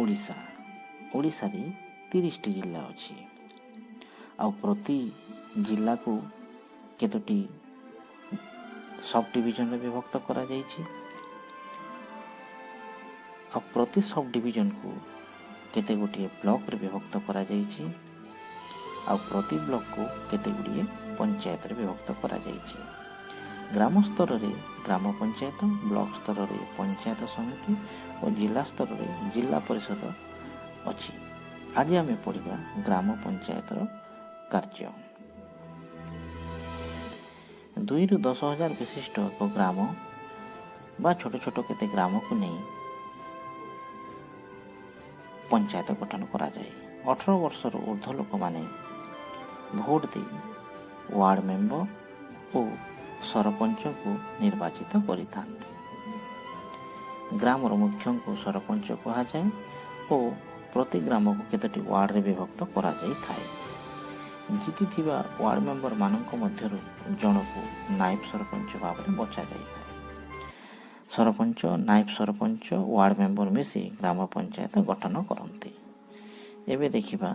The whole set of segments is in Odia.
ଓଡ଼ିଶା। ଓଡ଼ିଶାରେ 30ଟି ଜିଲ୍ଲା ଅଛି, ଆଉ ପ୍ରତି ଜିଲ୍ଲାକୁ କେତୋଟି ସବ୍ ଡିଭିଜନରେ ବିଭକ୍ତ କରାଯାଇଛି, ଆଉ ପ୍ରତି ସବ୍ ଡିଭିଜନକୁ କେତେ ଗୋଟିଏ ବ୍ଲକରେ ବିଭକ୍ତ କରାଯାଇଛି, ଆଉ ପ୍ରତି ବ୍ଲକକୁ କେତେ ଗୁଡ଼ିଏ ପଞ୍ଚାୟତରେ ବିଭକ୍ତ କରାଯାଇଛି। ଗ୍ରାମ ସ୍ତରରେ ଗ୍ରାମ ପଞ୍ଚାୟତ, ବ୍ଲକ ସ୍ତରରେ ପଞ୍ଚାୟତ ସମିତି ଓ ଜିଲ୍ଲା ସ୍ତରରେ ଜିଲ୍ଲା ପରିଷଦ ଅଛି। ଆଜି ଆମେ ପଢ଼ିବା ଗ୍ରାମ ପଞ୍ଚାୟତର କାର୍ଯ୍ୟ। 2ରୁ 10,000 ବିଶିଷ୍ଟ ଏକ ଗ୍ରାମ ବା ଛୋଟ ଛୋଟ କେତେ ଗ୍ରାମକୁ ନେଇ ପଞ୍ଚାୟତ ଗଠନ କରାଯାଏ। 18 ବର୍ଷରୁ ଉର୍ଦ୍ଧ୍ୱ ଲୋକମାନେ ଭୋଟ ଦେଇ ୱାର୍ଡ଼ ମେମ୍ବର ଓ ସରପଞ୍ଚଙ୍କୁ ନିର୍ବାଚିତ କରିଥାନ୍ତି। ଗ୍ରାମର ମୁଖ୍ୟଙ୍କୁ ସରପଞ୍ଚ କୁହାଯାଏ ଓ ପ୍ରତି ଗ୍ରାମକୁ କେତୋଟି ୱାର୍ଡ଼ରେ ବିଭକ୍ତ କରାଯାଇଥାଏ। ଜିତିଥିବା ୱାର୍ଡ଼ ମେମ୍ବରମାନଙ୍କ ମଧ୍ୟରୁ ଜଣକୁ ନାୟବ ସରପଞ୍ଚ ଭାବରେ ବଛାଯାଇଥାଏ। ସରପଞ୍ଚ, ନାୟବ ସରପଞ୍ଚ, ୱାର୍ଡ଼ ମେମ୍ବର ମିଶି ଗ୍ରାମ ପଞ୍ଚାୟତ ଗଠନ କରନ୍ତି। ଏବେ ଦେଖିବା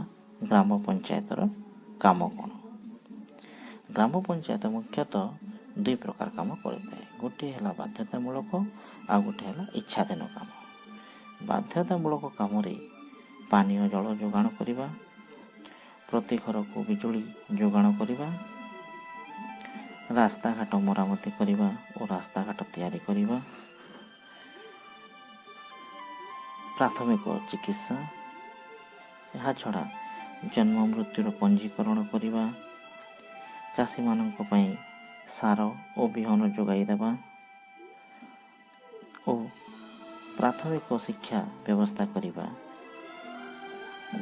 ଗ୍ରାମ ପଞ୍ଚାୟତର କାମ କ'ଣ। ଗ୍ରାମ ପଞ୍ଚାୟତ ମୁଖ୍ୟତଃ ଦୁଇ ପ୍ରକାର କାମ କରିଥାଏ। ଗୋଟିଏ ହେଲା ବାଧ୍ୟତାମୂଳକ, ଆଉ ଗୋଟିଏ ହେଲା ଇଚ୍ଛାଧୀନ କାମ। ବାଧ୍ୟତାମୂଳକ କାମରେ ପାନୀୟ ଜଳ ଯୋଗାଣ କରିବା, ପ୍ରତି ଘରକୁ ବିଜୁଳି ଯୋଗାଣ କରିବା, ରାସ୍ତାଘାଟ ମରାମତି କରିବା ଓ ରାସ୍ତାଘାଟ ତିଆରି କରିବା, ପ୍ରାଥମିକ ଚିକିତ୍ସା, ଏହାଛଡ଼ା ଜନ୍ମ ମୃତ୍ୟୁର ପଞ୍ଜୀକରଣ କରିବା, ଚାଷୀମାନଙ୍କ ପାଇଁ ସାର ଓ ବିହନ ଯୋଗାଇ ଦେବା ଓ ପ୍ରାଥମିକ ଶିକ୍ଷା ବ୍ୟବସ୍ଥା କରିବା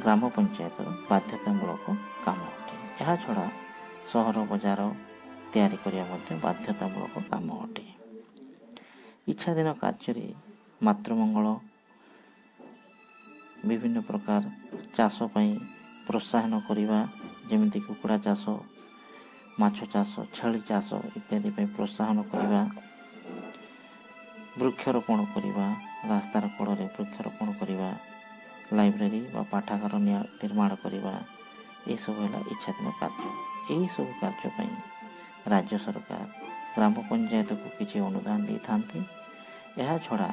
ଗ୍ରାମ ପଞ୍ଚାୟତର ବାଧ୍ୟତାମୂଳକ କାମ ଅଟେ। ଏହାଛଡ଼ା ସହର ବଜାର ତିଆରି କରିବା ମଧ୍ୟ ବାଧ୍ୟତାମୂଳକ କାମ ଅଟେ। ଇଚ୍ଛାଧୀନ କାର୍ଯ୍ୟରେ ମାତୃମଙ୍ଗଳ, ବିଭିନ୍ନ ପ୍ରକାର ଚାଷ ପାଇଁ ପ୍ରୋତ୍ସାହନ କରିବା, ଯେମିତି କୁକୁଡ଼ା ଚାଷ, ମାଛ ଚାଷ, ଛେଳି ଚାଷ ଇତ୍ୟାଦି ପାଇଁ ପ୍ରୋତ୍ସାହନ କରିବା, ବୃକ୍ଷରୋପଣ କରିବା, ରାସ୍ତାର କଡ଼ରେ ବୃକ୍ଷରୋପଣ କରିବା, ଲାଇବ୍ରେରୀ ବା ପାଠାଗାର ନିର୍ମାଣ କରିବା, ଏସବୁ ହେଲା ଇଚ୍ଛାଧୀନ କାର୍ଯ୍ୟ। ଏହିସବୁ କାର୍ଯ୍ୟ ପାଇଁ ରାଜ୍ୟ ସରକାର ଗ୍ରାମ ପଞ୍ଚାୟତକୁ କିଛି ଅନୁଦାନ ଦେଇଥାନ୍ତି। ଏହାଛଡ଼ା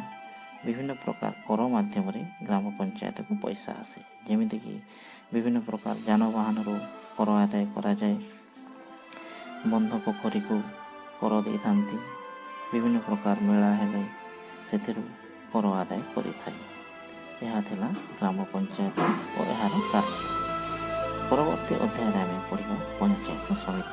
ବିଭିନ୍ନ ପ୍ରକାର କର ମାଧ୍ୟମରେ ଗ୍ରାମ ପଞ୍ଚାୟତକୁ ପଇସା ଆସେ, ଯେମିତିକି ବିଭିନ୍ନ ପ୍ରକାର ଯାନବାହନରୁ କର ଆଦାୟ କରାଯାଏ, ବନ୍ଧ ପୋଖରୀକୁ କର ଦେଇଥାନ୍ତି, ବିଭିନ୍ନ ପ୍ରକାର ମେଳା ହେଲେ ସେଥିରୁ କର ଆଦାୟ କରିଥାଏ। ଏହା ଥିଲା ଗ୍ରାମ ପଞ୍ଚାୟତ ଓ ଏହାର କାର୍ଯ୍ୟ। ପରବର୍ତ୍ତୀ ଅଧ୍ୟାୟରେ ଆମେ ପଢ଼ିବା ପଞ୍ଚାୟତ ସମିତି।